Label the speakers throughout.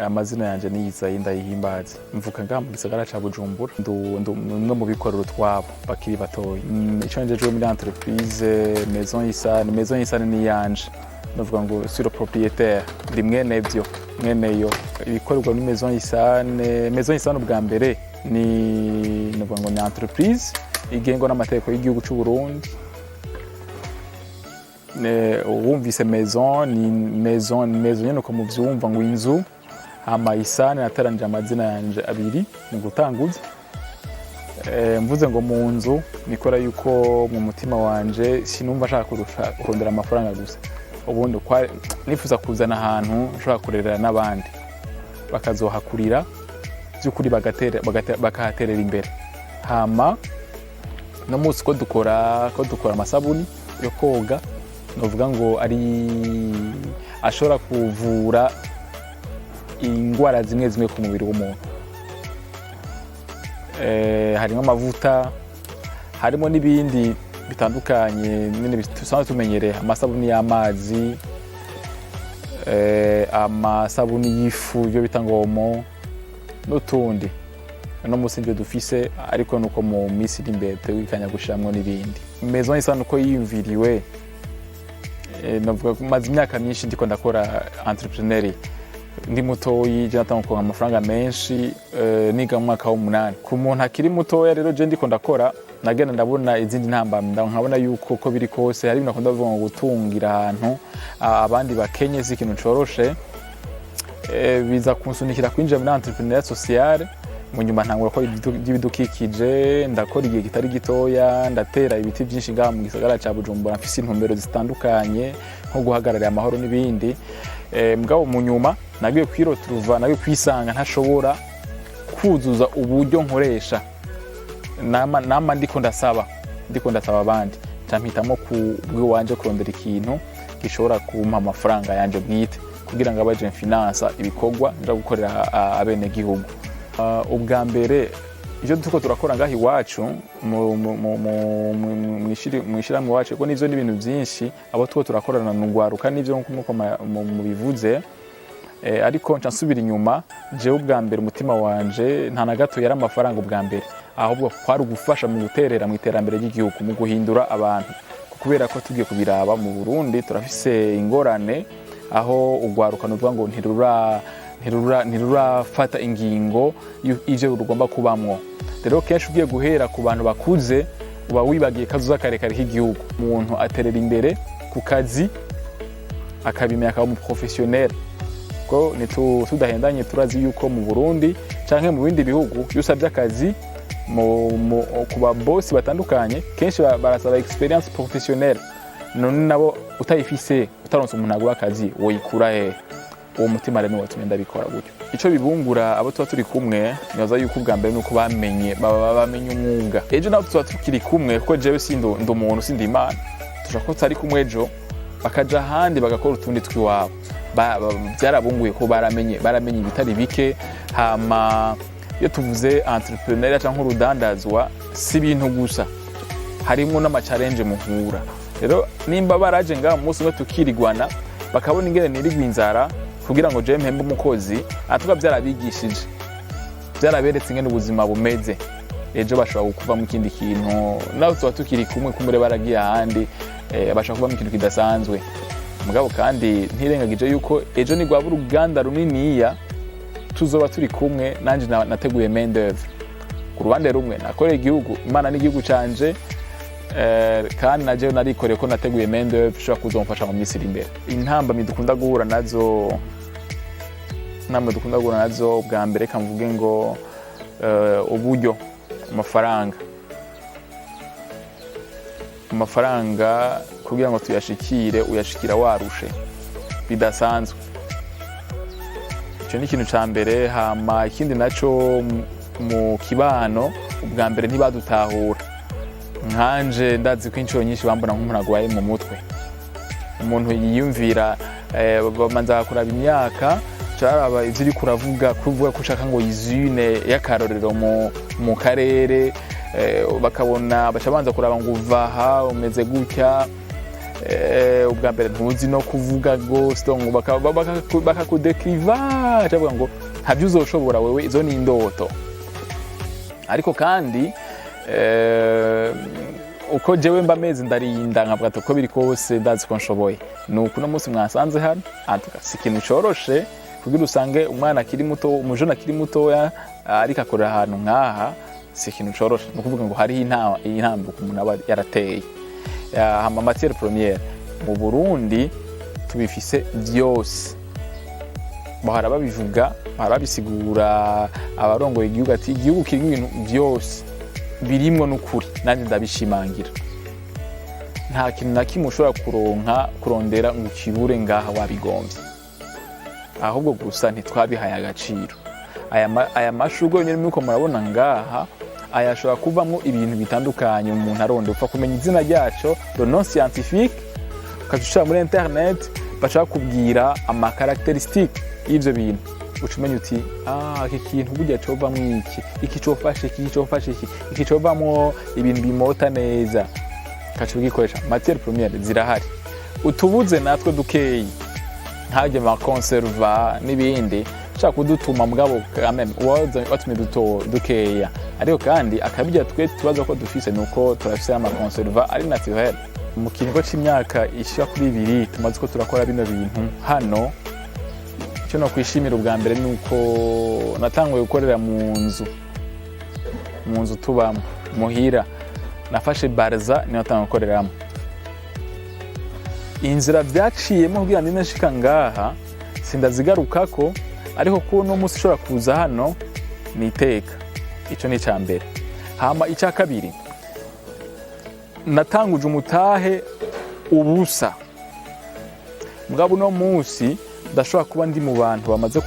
Speaker 1: Amazina yanje ni Isayi Ndayihimbaza, mvuka ngaha mu gisagara ca Bujumbura. Ndu umwe mu bikorera utwabo bakiri batoyi. Ico njejwe muri entreprise Maison Isane, Maison Isane ni yanje, ndavuga ngo suis le propriétaire, ndi mwene vyo, mweneyo. Ibikorerwa muri Maison Isane, Maison Isane ubwa mbere ni, ndavuga ngo ni entreprise igengwa n'amategeko y'igihugu c'u Burundi. Wumvise maison, ni maison, ni maison nyene uko muvyumva ngo inzu. Hama Isane, nateranije amazina yanje abiri mu gutanguza. Mvuze ngo mu nzu nikora yuko mu mutima wanje sinumva nshaka kurusha kurondera amafaranga gusa. Ubundi nifuza kuzana ahantu nshobora kurerera n'abandi bakazohakurira by'ukuri, bakahaterera imbere. Hama no munsi ko dukora amasabuni yo koga, novuga ngo ari ashobora kuvura ingwara zimwe zimwe ku mubiri w'umuntu. Harimo amavuta, harimo n'ibindi bitandukanye nyine dusanzwe tumenyereye: amasabuni y'amazi, amasabuni y'ifu, ibyo bita ngo Omo, n'utundi. Uno munsi nivyo dufise, ariko nuko mu minsi iri imbere tegekanya gushiramwo n'ibindi. Maison Isane uko yiyumviriwe, navuga ko maze imyaka myinshi ndiko ndakora entrepreneur. Ndi mutoyi je natanga kuronka amafaranga menshi, niga mu mwaka w'umunani. Ku muntu akiri mutoya rero, je ndiko ndakora, nagenda ndabona izindi ntambamyi, nkabona yuko ko biri kose hari ibintu akunda kuvuga ngo gutungira ahantu abandi bakenye si ikintu coroshe. Biza kunsunikira kwinjira muri entrepreneuriat sociale. Mu nyuma ntangura gukora iby'ibidukikije, ndakora igihe kitari gitoya, ndatera ibiti byinshi ngaha mu gisagara ca Bujumbura, mfise intumbero zitandukanye nko guhagararira amahoro n'ibindi. Mugabo mu nyuma nagiye kwiroturuva, nagiye kwisanga ntashobora kuzuza uburyo nkoresha, nama ndiko ndasaba abandi, nca mpitamo ku bw'iwanje kurondera ikintu gishobora kumpa amafaranga yanje bwite kugira ngo abaje mfinansa ibikorwa nja gukorera abenegihugu. Ubwa mbere ivyo turiko turakora ngaha iwacu mw'ishirahamwe iwacu, kuko nivyo n'ibintu vyinshi abo turiko turakorana n'ugwaruka, nivyo nkuko mubivuze. Ariko nca nsubira inyuma. Jewe ubwa mbere umutima wanje nta na gato yari amafaranga ubwa mbere, ahubwo kwari ugufasha mu guterera mu iterambere ry'igihugu, mu guhindura abantu, kubera ko tugiye kubiraba mu Burundi turafise ingorane aho ugwaruka nuvuga ngo ntirurafata ingingo ivyo rugomba kubamwo. Rero kenshi ugiye guhera ku bantu bakuze uba wibagiye kazoza karekare k'igihugu. Umuntu aterera imbere ku kazi, akabimenya, akaba umu professionnel, ko tudahendanye turazi yuko mu Burundi canke mu bindi bihugu iyo usabye akazi ku ba boss batandukanye, kenshi barasaba expérience professionnelle. None nabo utayifise, utaronse umuntu aguha akazi, woyikura hehe? Uwo mutima rero niwo watumye ndabikora gutyo. Ico bibungura abo tuba turi kumwe, nibaza yuko ubwa mbere nuko bamenye, baba bamenye umwuga. Ejo nabo tuba tukiri kumwe, kuko jewe sindi ndi umuntu, sindi Imana, tushobora ko tutari kumwe ejo bakaja ahandi bagakora utundi twiwabo. Byarabunguye ko baramenye ibitari bike. Hama iyo tuvuze entrepreneur cyangwa urudandazwa, si ibintu gusa, harimo n'ama challenge muhura. Rero nimba baraje ngaha umunsi umwe tukirigwana, bakabona ingene nirigwa inzara kugira ngo jewe mpembe umukozi, atuka byarabigishije, byaraberetse ingene ubuzima bumeze. Ejo bashobora kuvamo ikindi kintu, nawe tuba tukiri kumwe, kumure baragiye ahandi, bashobora kuvamo ikintu kidasanzwe. Mugabo kandi ntirengagije yuko ejo nigwaba uruganda runiniya tuzoba turi kumwe. Nanje nateguye main d'oeuvre. Ku ruhande rumwe nakoreye igihugu, Imana n'igihugu canje, kandi naje narikoreye ko nateguye main d'oeuvre ishobora kuzomfasha mu minsi iri imbere. Intambamyi dukunda guhura nazo, bwa mbere reka mvuge ngo uburyo, amafaranga kugira ngo tuyashikire, uyashikira warushe bidasanzwe. Icyo ni ikintu ca mbere. Hama ikindi naco, mu kibano ubwa mbere ntibadutahura. Nkanje ndazi ko inshuro nyinshi bambona nk'umuntu agwaye mu mutwe, umuntu yiyumvira. Bamanza kuraba imyaka, caraba ivyo uriko uravuga, kuvuga ko ushaka ngo usine y'akarorero mu karere, bakabona baca banza kuraba ngo uva aha umeze gutya. Ubwa mbere ntuzi no kuvuga gose, donc bakakudekriva, bavuga ngo ntabyo uzoshobora wewe, izo ni indoto. Ariko kandi uko jewe mba meze, ndarinda nkavuga ati uko biri kose ndazi ko nshoboye. Nuko uno munsi mwasanze hano antuka si ikintu coroshe kugira usange umwana akiri muto, umujene akiri mutoya, ariko akorera ahantu nk'aha, si ikintu coroshe. Ni ukuvuga ngo hariho intambuko umuntu aba yarateye. Hama matière première mu Burundi tubifise vyose. Bahora babivuga, bahora babisigura abarongoye igihugu, ati igihugu kirimo ibintu vyose, birimwo n'ukuri, nanjye ndabishimangira. Nta kintu na kimwe ushobora kuronka, kurondera ngo ukibure ngaha wabigombye, ahubwo gusa ntitwabihaye agaciro. Aya mashurwe yonyine muriko murabona ngaha, aya ashobora kuvamwo ibintu bitandukanye. Umuntu aronde upfa kumenya izina ryaco, le nom scientifique, ukaca ushira muri internet, baca bakubwira ama caractéristiques y'ivyo bintu, uca umenya uti: "Ah, iki kintu burya covamwo iki, iki cofasha iki, iki cofasha iki, iki covamwo ibintu bimota neza", ukaca ugikoresha. Matière première zirahari, utubuze natwe dukeyi nkarya ma conserva n'ibindi ushaka kudutuma, mugabo quand même watumye duto dukeya. Ariko kandi akabirya twe tubaza ko dufise nuko turafise ama conserva ari naturel. Mu kiringo c'imyaka ishika kuri 2 tumaze ko turakora bino bintu hano, icyo no kwishimira ubwa mbere ni uko natanguye gukorera mu nzu tubamo muhira. Nafashe barza niyo natanguye gukoreramo. Inzira byaciyemo kugira ngo nshika ngaha sindazigarukako, ariko ko uno munsi ushobora kuza hano ni iteka. Icyo ni icya mbere. Hama icya kabiri, natanguje umutahe ubusa, mugabo uno munsi ndashobora kuba ndi mu bantu bamaze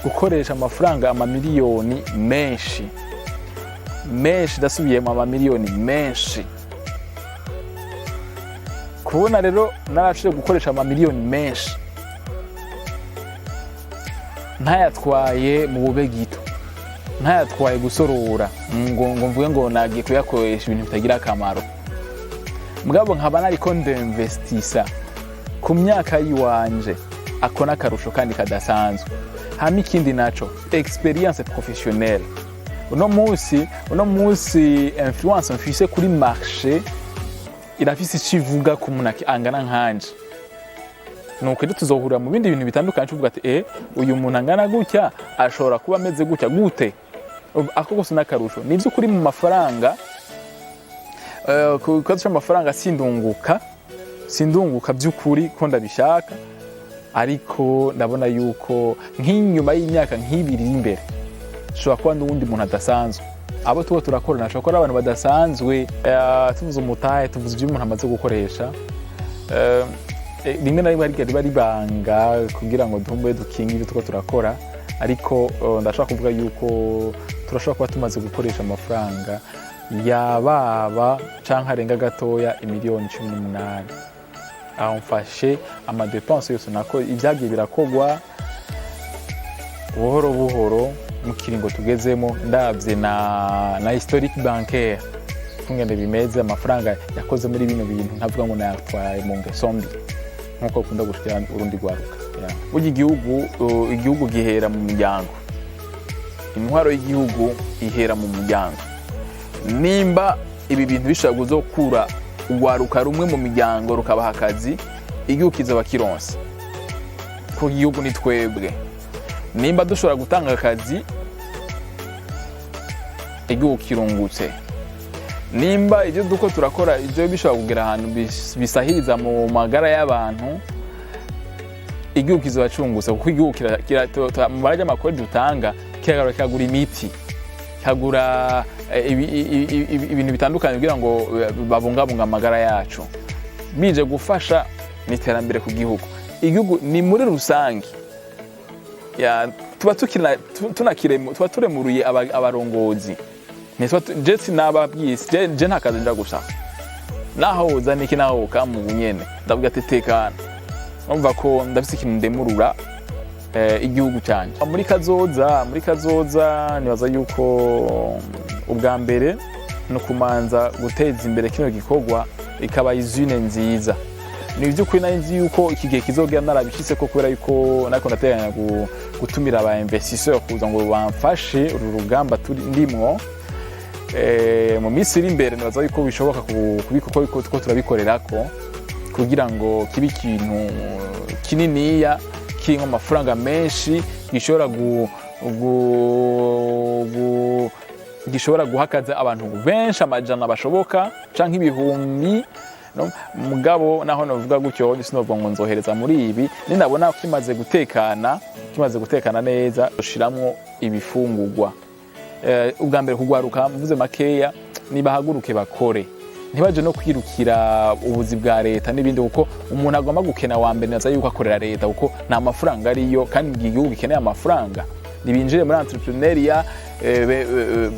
Speaker 1: gukoresha amafaranga amamiliyoni menshi menshi, ndasubiyemo, amamiliyoni menshi. Kubona rero narashoboye gukoresha amamiliyoni menshi ntayatwaye mu bube gito, ntayatwaye gusorora ngo mvuge ngo nagiye kuyakoresha ibintu bitagira akamaro, mugabo nkaba nariko ndinvestisa ku myaka yiwanje, ako n'akarusho kandi kadasanzwe. Hama ikindi naco, expérience professionnelle. Uno munsi influence mfise kuri marché irafise ico ivuga ku muntu angana nkanje. Nuko rero tuzohurira mu bindi bintu bitandukanye, tuvuga ati: "Uyu muntu angana gutya ashobora kuba ameze gutya gute?" Ako kose n'akarusho. Ni ivy'ukuri mu mafaranga, ku kibazo c'amafaranga sindunguka by'ukuri ko ndabishaka, ariko ndabona yuko nk'inyuma y'imyaka nk'ibiri iri imbere nshobora kuba n'uwundi muntu adasanzwe. Abo tuba turakorana ashobora kuba ari abantu badasanzwe. Tuvuze umutahe, tuvuze ibyo umuntu amaze gukoresha. Rimwe na rimwe harya riba ribanga kugira ngo duhumbe dukinge ibyo tuko turakora, ariko ndashobora kuvuga yuko turashobora kuba tumaze gukoresha amafaranga yababa canke arenga gatoya imiliyoni 18. Aho mfashe ama dépenses yose nako ibyagiye birakogwa buhoro buhoro mu kiringo tugezemo, ndavye na historique bancaire kungene bimeze, amafaranga yakoze muri bino bintu, ntavuga ngo nayatwaye mu ngeso mbi nkuko ukunda gushikira urundi rwaruka. Yeah. Burya igihugu gihera mu muryango, intwaro y'igihugu ihera mu muryango. Nimba ibi bintu bishobora kuzokura urwaruka rumwe mu miryango rukabaha akazi, igihugu kizoba kironse, kuko igihugu ni twebwe. Nimba dushobora gutanga akazi, igihugu kirungutse. Nimba ibyo duko turakora ibyo bishobora kugera ahantu bisahiriza mu magara y'abantu, igihugu kizoba cungutse, kuko igihugu mu mabara y'amakuru dutanga kiragaruka kikagura imiti, kikagura ibintu bitandukanye kugira ngo babungabunge amagara yacu, bije gufasha mu iterambere ku gihugu. Igihugu ni muri rusange. Ya, tuba tuba turemuruye abarongozi. Je sinababwiye, je nta kazi nja gushaka, naho woza niki, naho wokamubu nyene ndavuga ati tekana. Urumva ko ndafise ikintu ndemurura igihugu canje muri kazoza. Muri kazoza nibaza yuko ubwa mbere ni ukumanza guteza imbere kino gikorwa, ikaba izine nziza. Ni iby'ukuri, nari nzi yuko iki gihe kizogera narabishitse ko, kubera yuko nariko ndateganya gutumira aba investisseur kuza ngo bamfashe uru rugamba turi ndimwo. Mu minsi iri imbere nibaza yuko bishoboka kubiko ko turabikorerako kugira ngo kibe ikintu kininiya kirimwo amafaranga menshi, gishobora guhakaza abantu benshi, amajana bashoboka canke ibihumbi, no? Mugabo naho novuga gutyo, sinovuga ngo nzohereza muri ibi. Ninabona kimaze gutekana neza, ushiramwo ibifungurwa. Ubwa mbere kugwaruka, mvuze makeya, nibahaguruke bakore, ntibaje no kwirukira ubuzi bwa leta n'ibindi, kuko umuntu agomba gukena wa mbere naza yuko akorera leta, kuko nta mafaranga ariyo, kandi igihugu gikeneye amafaranga. Nibinjire muri entrepreneuriat,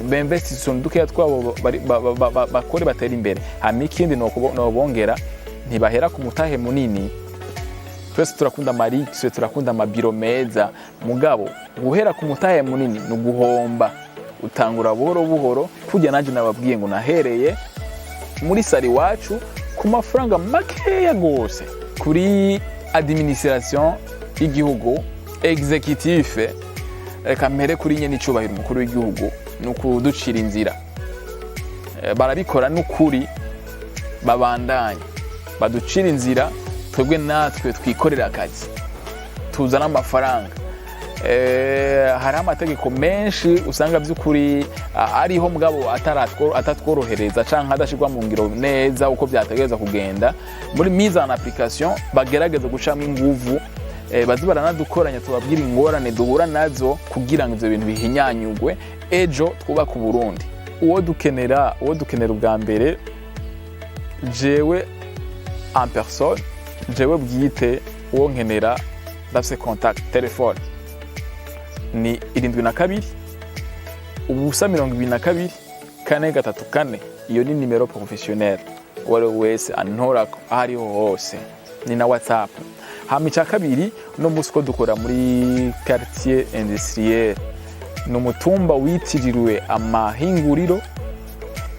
Speaker 1: beinvestisse utuntu dukeya twabo, bakore batere imbere. Hama ikindi nobongera, ntibahera ku mutahe munini. Twese turakunda ama luxe, turakunda amabiro meza, mugabo guhera ku mutahe munini ni uguhomba. Utangura buhoro buhoro, kujya nanjye nababwiye ngo nahereye muri salon iwacu ku mafaranga makeya gose. Kuri administration y'igihugu, exécutif, reka mpere kuri nyene icubahiro umukuru w'igihugu, ni ukuducira inzira. Barabikora n'ukuri, babandanye baducira inzira, twebwe natwe twikorera akazi, tuzana amafaranga. Hariho amategeko menshi usanga by'ukuri ariho, mugabo atatworohereza canke adashirwa mu ngiro neza uko vyategereza kugenda muri mise en application. Bagerageza gucamwo inguvu, baze baranadukoranya, tubabwire ingorane duhura nazo kugira ngo ivyo bintu bihinyanyugwe, ejo twubake Uburundi. Uwo dukenera ubwa mbere, jewe en personne, jewe bwite, uwo nkenera, ndafise contact téléphone, ni 72 0 22 434. Iyo ni numéro professionnel, uwo ari we wese antorako aho ariho hose, ni na WhatsApp. Hama icya kabiri, uno munsi ko dukora muri quartier industriel, ni umutumba witiririwe amahinguriro,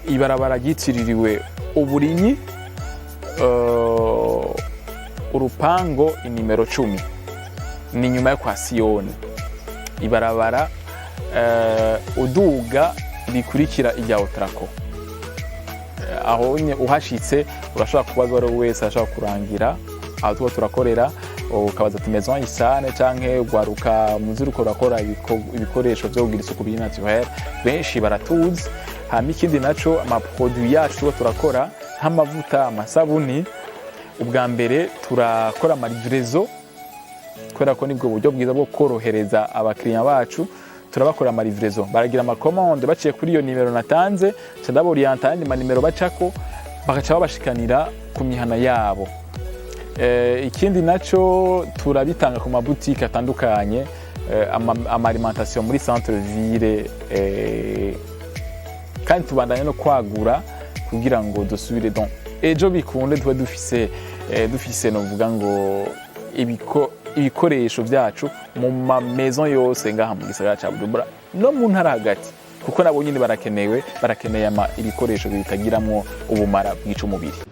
Speaker 1: ibarabara ryitiririwe uburimyi, urupango inimero 10, ni nyuma yo kwa Siyoni, ibarabara uduga rikurikira irya Otrako. Aho nye uhashitse urashobora kubaza uwo ari we wese, arashobora kurangira aho tuba turakorera, ukabaza ati "Maison Isane" canke "Gwaruka muzi uriko urakora ibikoresho vyo kugira isuku biri naturel". Benshi baratuzi. Hama ikindi naco, ama produit yacu tuba turakora nk'amavuta, amasabuni, ubwa mbere turakora ama livraison, kubera ko nibwo buryo bwiza bwo korohereza abakiriya bacu. Turabakora ama livraison, baragira ama commande baciye kuri iyo nimero natanze, ca ndaborienta ayandi manimero bacako, bagaca babashikanira ku mihana yabo. Ikindi naco, turabitanga ku mabutike atandukanye, ama alimentation muri centre ville, kandi tubandanya no kwagura kugira ngo dusubire, donc ejo bikunde tube dufise novuga ngo ibikoresho vyacu mu ma maison yose ngaha mu gisagara ca Bujumbura no mu ntara hagati, kuko nabo nyine barakenewe, barakeneye ibikoresho bitagiramwo ubumara bwica umubiri.